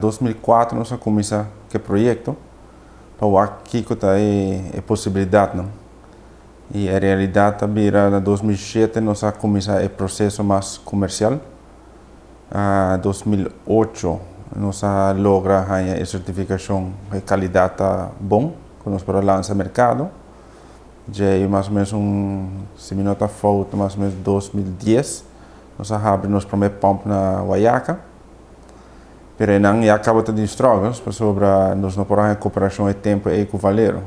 2004 nos a cuminsa cu e proyecto pa wak kico ta e posibilidadnan. Y e realidad ta bira na 2007 nos a cuminsa e proceso mas comercial. 2008 nos a logra haya e certificacion cu e calidad ta bon cu nos por a lansa mercado. Djey mas o menos un, si mi no ta fout, mas o menos 2010 nos a habri nos prome pump na Wayaca. Pero einan ya caba ta tin struggles pasobra nos no por a haña cooperacion e tempo ei cu Valero.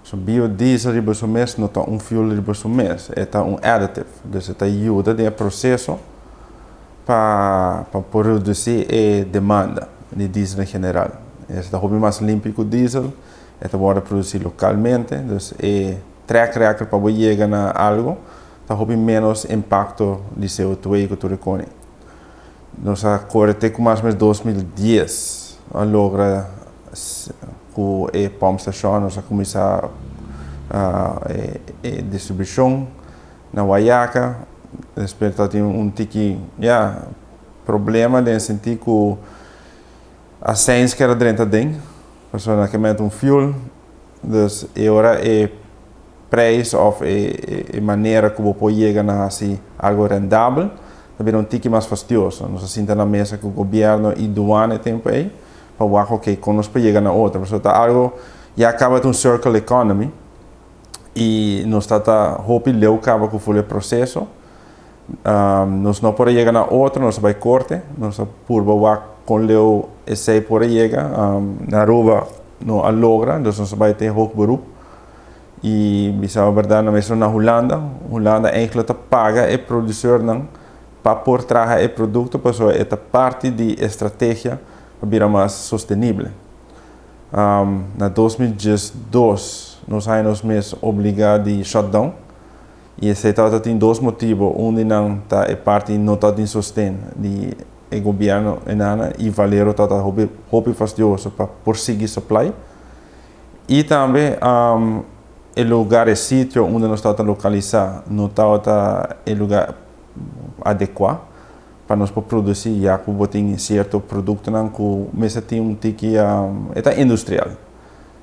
So biodiesel riba su mes no ta un fuel riba su mes, e ta un additive. Dus e ta yuda den e proceso pa por reduci e demanda di diesel en general. E ta hopi mas limpi cu diesel, e ta wordo produci localmente, dus e track record pa bo yega na algo ta hopi menos impacto di CO2 cu tur e coni. Nos a kore te ku mas o menos 2010 a logra ku e pump station. Nos a kuminsá e distribushon na Wayaca. Despues ta tin un tiki, ya, problema den sentí ku a sens keda drenta aden pasobra nan ke mete un fuel. Dus e ora e prijs of e manera ku bo por yega na hasi algo rendabel ta bira un tiki mas fastioso. Nos a sinta na mesa ku gobierno i duana e tempu ei pa wak ok kon nos por yega na otro pasobra ta algo ya kaba ta un circle economy i nos ta ta hopi leu kaba ku ful e proseso. Nos no por a yega na otro, nos a bai korte, nos a purba wak kon leu esei por a yega. Na Aruba no a logra, dus nos a bai te hoog beroep. I bisa bo berdad, nan mester na Hulanda. Hulanda eigenlijk ta paga e produceurnan pa por traha e producto pasobra e ta parti di e strategia pa bira mas sostenible. Na 2012 nos haña nos mes obliga di shutdown i esei tabata tin dos motibo. Un di nan ta e parti no tabatin sosten di e gobierno enana i Valero tabata hopi hopi fastioso pa por sigui supply. I tambe e lugar, e sitio unda nos tabata lokalisá no tabata e lugar adekuá pa nos por produsí, ya ku bo tin sierto produktonan ku mester tin un tiki, e ta industrial.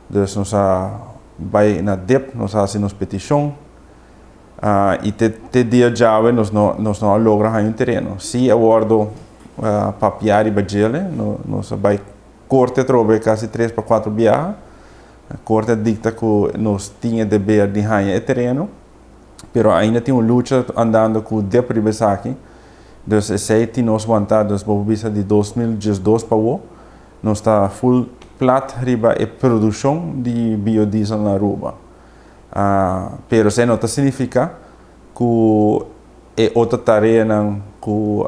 Dus nos a bai na dip, nos a hasi nos petishon i te te dia djawe nos no nos no a logra haña un tereno. Sí a wòrdu papiá riba djele, nos a bai Korte atrobe kasi tres pa kuatro biaha. Korte a dikta ku nos tin e deber di haña e tereno, pero ainda tin un lucha andando ku dep riba esaki. Dus esei tin nos wantá. Dus bo por bisa di 2012 pa awo nos ta full plat riba e produkshon di biodiesel na Aruba. Pero esei no ta signifiká ku e otro tareanan ku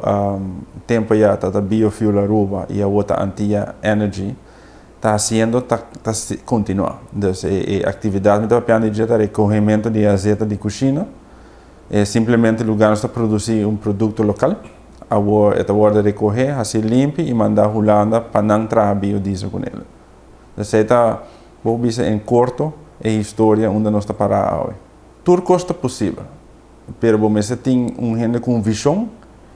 tempo ya ta ta Biofuel Aruba i awor ta Antia Energy ta hasiendo ta ta kontinuá. Dus e e aktividat mi ta papiando di dje ta rekohemento di azeta di kushina. E simplemente lugá nos ta produsí un produkto lokal, awor e ta wòrdu rekohé, hasi limpi i mandá Hulanda pa nan traha biodiesel kuné. Esei ta bo bisa en korto e historia unda nos ta pará awe. Tur kos ta posibel. Pero bo mester tin un hende ku un vishon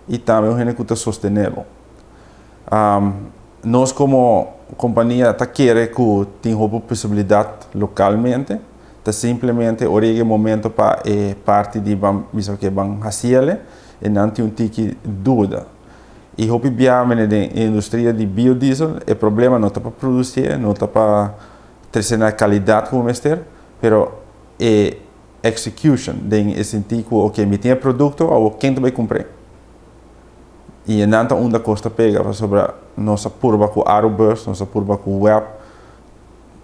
i tambe un hende ku ta sostené bo. Nos komo kompania ta kere ku tin hopi posibilidat lokalmente, ta simplemente ora yega e momento pa e parti di ban bisa oke ban hasiele e nan tin un tiki duda. I hopi biaha mene den e industria di biodiesel e problema no ta pa produsié, no ta pa trese na kalidat ku bo mester, pero e execution den e sintí ku ok mi tin e produkto awor ken ta bai kumpr'é? I e nan ta unda kos ta pega pasobra nos a purba ku Arubus, nos a purba ku web,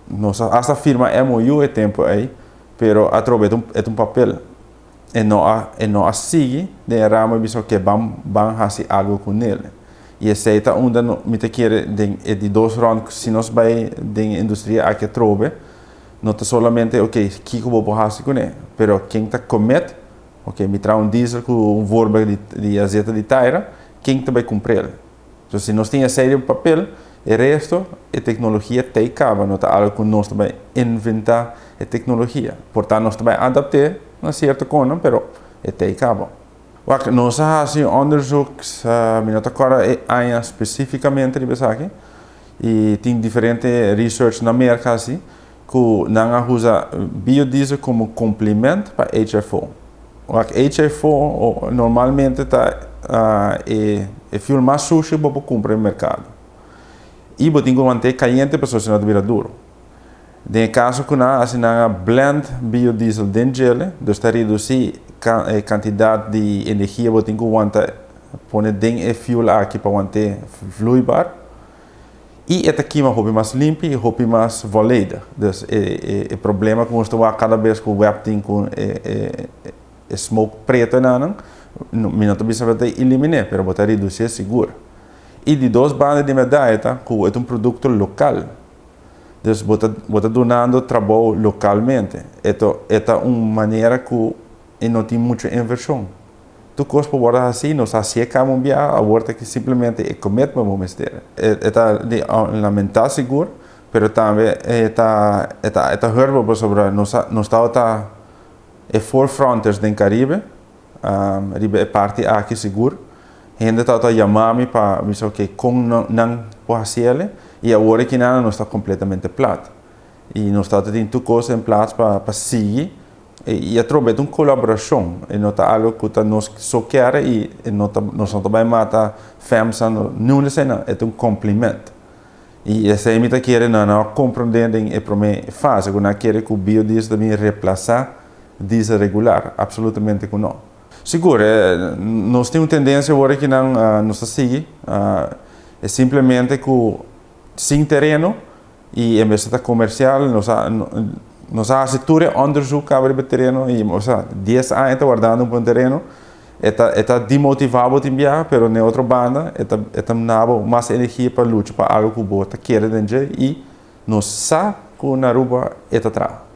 nos a hasta firma MOU e tempu ei pero atrobe e ta un papel e no a e no a sigui den e ramo e bisa ok ban ban hasi algu ku nel i esei ta unda mi ta kere den e di dos rond si nos bai den e industria aki atrobe. No ta solamente ok kiko bo por hasi kuné, pero ken ta commit, ok mi traha un diesel ku un voorberg di di azeta di taira, ken ta bai kumpr'el? So si nos tin esei den papel, e resto e teknologia t'ei kaba, no ta algu ku nos ta bai inventá e teknologia. Por ta nos ta bai adapt'é na sierto konan, pero e t'ei kaba. Wak, nos a hasi un onderzoek, mi no ta kòrda e aña spesífikamente riba esaki. Y tin diferente research na Merca asina, cu nan a usa biodiesel como complemento pa HFO. O HFO normalmente ta e fuel mas sushi cu bo cumpra den mercado. Y bo tin cu mantene cayente pa asina bira duro. Den caso cu nan asina blend biodiesel den dje, dus ta reduci e cantidad di energia cu tin cu wanta pone den e fuel aki pa wanta vloeibaar. Y e ta kima hopi mas limpi y hopi mas volledig. Dus e problema cu nos ta cada bes cu WEB tin cu e smoke preto nan, mi no ta bisa ta elimina, pero bo ta reduci sigur. Y di dos banda di medaya ta cu e un producto local. Dus bo ta dunando trabou localmente. E ta un manera cu no tin mucho inversion. Tur cos por asina, nos asina cambia, awor cu simplemente e commitment bo mester. E ta di lamenta sigur, pero tambe e ta horrible sobre nos ta e forefronters den Caribe, riba e parti aki sigur. Hende ta yama mi pa bisa, ok, con nan por haci y awor cu nan nos ta completamente plat. Y nos ta tin tur cos in plaats pa sigui y atrobe un colaboracion y no ta algo cu nos so kier y no ta, nos no ta bay mata FEMSA, no, no, e ta un complemento. Y esey mi ta kere nan a comprende den e prome fase, cu nan kier cu biodiesel tambe reemplasa diesel regular, absolutamente cu no. Sigur, nos tin un tendencia awor cu nan nos ta sigui, e simplemente cu sin tereno y en bes di comercial, nos a haci tur onderzoek over e tereno y, osea, 10 aña ta wardando un tereno, e ta demotiva bo tin biaha, pero na otro banda, e ta duna bo mas energia pa lucha pa algo cu bo ta kere y nos sa cu na Aruba e ta traha.